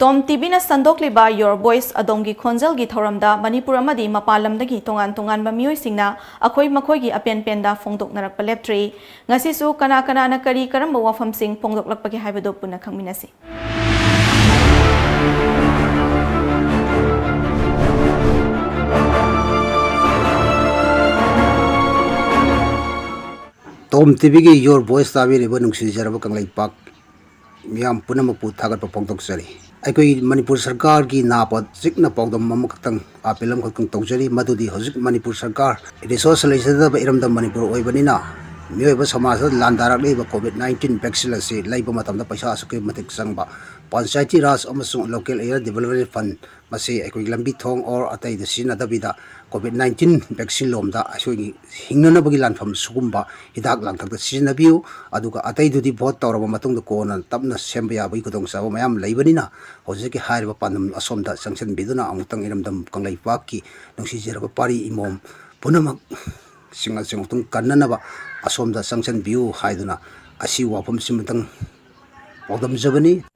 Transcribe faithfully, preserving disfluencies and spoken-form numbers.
Tom ꯇꯤꯚꯤꯅ ꯁꯟꯗꯣꯛꯂꯤꯕ Your Voice, ꯑꯗꯣꯝꯒꯤ ꯈꯣꯟꯖꯦꯜꯒꯤ ꯊꯧꯔꯝꯗ ꯃꯅꯤꯄꯨꯔ ꯑꯃꯗꯤ ꯃꯄꯥꯟ ꯂꯝꯗꯒꯤ ꯇꯣꯉꯥꯟ ꯇꯣꯉꯥꯟꯕ ꯃꯤꯑꯣꯏꯁꯤꯡꯅ ꯑꯩꯈꯣꯏ ꯃꯈꯣꯏꯒꯤ ꯑꯄꯦꯟ ꯄꯦꯟꯗ ꯐꯣꯡꯗꯣꯛꯅꯔꯛꯄ ꯂꯦꯞꯇ꯭ꯔꯤ꯫ ꯉꯁꯤꯁꯨ ꯀꯅꯥ ꯀꯅꯥꯅ ꯀꯔꯤ ꯀꯔꯝꯕ ꯋꯥꯐꯝꯁꯤꯡ ꯐꯣꯡꯗꯣꯛꯂꯛꯄꯒꯦ ꯍꯥꯏꯕꯗꯨ ꯄꯨꯟꯅ ꯈꯪꯃꯤꯟꯅꯁꯤ꯫ ꯇꯣꯝ ꯇꯤꯚꯤꯒꯤ Your Voice ꯇꯥꯕꯤꯔꯤꯕ ꯅꯨꯡꯁꯤꯖꯔꯕ ꯀꯪꯂꯩꯄꯥꯛ ꯃꯤꯌꯥꯝ ꯄꯨꯝꯅꯃꯛꯄꯨ ꯊꯥꯒꯠꯄ ꯐꯣꯡꯗꯣꯛꯆꯔꯤ꯫ ꯑꯩꯈꯣꯏ ꯃꯅꯤꯄꯨꯔ ꯁꯔꯀꯥꯔꯒꯤ ꯅꯥꯄ ꯆꯤꯛꯅ ꯄꯥꯎꯗꯝ ꯑꯃꯈꯛꯇꯪ, ꯑꯥꯄꯤꯜ ꯑꯃꯈꯛꯇꯪ ꯇꯧꯖꯔꯤ, ꯃꯗꯨꯗꯤ ꯍꯧꯖꯤꯛ ꯃꯅꯤꯄꯨꯔ ꯁꯔꯀꯥꯔ ꯔꯤꯁꯣꯔꯁ ꯂꯩꯖꯗꯕ ꯏꯔꯝꯗꯝ ꯃꯅꯤꯄꯨꯔ ꯑꯣꯏꯕꯅꯤꯅ, ꯃꯤꯑꯣꯏꯕ ꯁꯃꯥꯖꯇ ꯂꯥꯟꯗꯥꯔꯛꯂꯤꯕ ꯀꯣꯚꯤꯗ ꯅꯥꯏꯟꯇꯤꯟ ꯚꯦꯛꯁꯤꯟ ꯑꯁꯤ ꯂꯩꯕ ꯃꯇꯝꯗ ꯄꯩꯁꯥ ꯑꯁꯨꯛꯀꯤ ꯃꯇꯤꯛ ꯆꯪꯕ, ꯄꯟꯆꯥꯌꯇꯤ ꯔꯥꯖ ꯑꯃꯁꯨꯡ ꯂꯣꯀꯦꯜ ꯑꯦꯔꯤꯌꯥ ꯗꯤꯕꯦꯂꯞꯃꯦꯟ ꯐꯟ ꯃꯁꯤ ꯑꯩꯈꯣꯏ ꯂꯝꯕꯤ ꯊꯣꯡ ꯑꯣꯔ ꯑꯇꯩꯗ ꯁꯤꯖꯤꯟꯅꯗꯕꯤꯗ ꯀꯣꯚꯤꯗ ꯅꯥꯏꯟꯇꯤꯟ ꯚꯦꯛꯁꯤꯟ ꯂꯣꯝꯗ ꯑꯩꯈꯣꯏꯒꯤ ꯍꯤꯡꯅꯅꯕꯒꯤ ꯂꯥꯟꯐꯝ ꯁꯤꯒꯨꯝꯕ ꯍꯤꯗꯥꯛ ꯂꯥꯡꯊꯛꯇ ꯁꯤꯖꯤꯟꯅꯕꯤꯌꯨ꯫ ꯑꯗꯨꯒ ꯑꯇꯩꯗꯨꯗꯤ ꯚꯣꯠ ꯇꯧꯔꯕ ꯃꯇꯨꯡꯗ ꯀꯣꯟꯅ ꯇꯞꯅ ꯁꯦꯝꯕ ꯌꯥꯕꯒꯤ ꯈꯨꯗꯣꯡꯆꯥꯕ ꯃꯌꯥꯝ ꯂꯩꯕꯅꯤꯅ, ꯍꯧꯖꯤꯛꯀꯤ ꯍꯥꯏꯔꯤꯕ ꯄꯥꯟꯗꯝ ꯑꯁꯣꯝꯗ ꯆꯪꯁꯤꯟꯕꯤꯗꯨꯅ ꯑꯃꯨꯛꯇꯪ ꯏꯔꯝꯗꯝ ꯀꯪꯂꯩꯄꯥꯛꯀꯤ ꯅꯨꯡꯁꯤꯖꯔꯕ ꯄꯥꯔꯤ ꯏꯃꯣꯝ ꯄꯨꯝꯅꯃꯛꯁꯤꯡ ꯑꯁꯤ ꯑꯃꯨꯛꯇꯪ ꯀꯟꯅꯅꯕ ꯑꯁꯣꯝꯗ ꯆꯪꯁꯤꯟꯕꯤꯌꯨ ꯍꯥꯏꯗꯨꯅ ꯑꯁꯤ ꯋꯥꯐꯝꯁꯤꯃꯇꯪ ꯄꯥꯎꯗꯝꯖꯕꯅꯤ꯫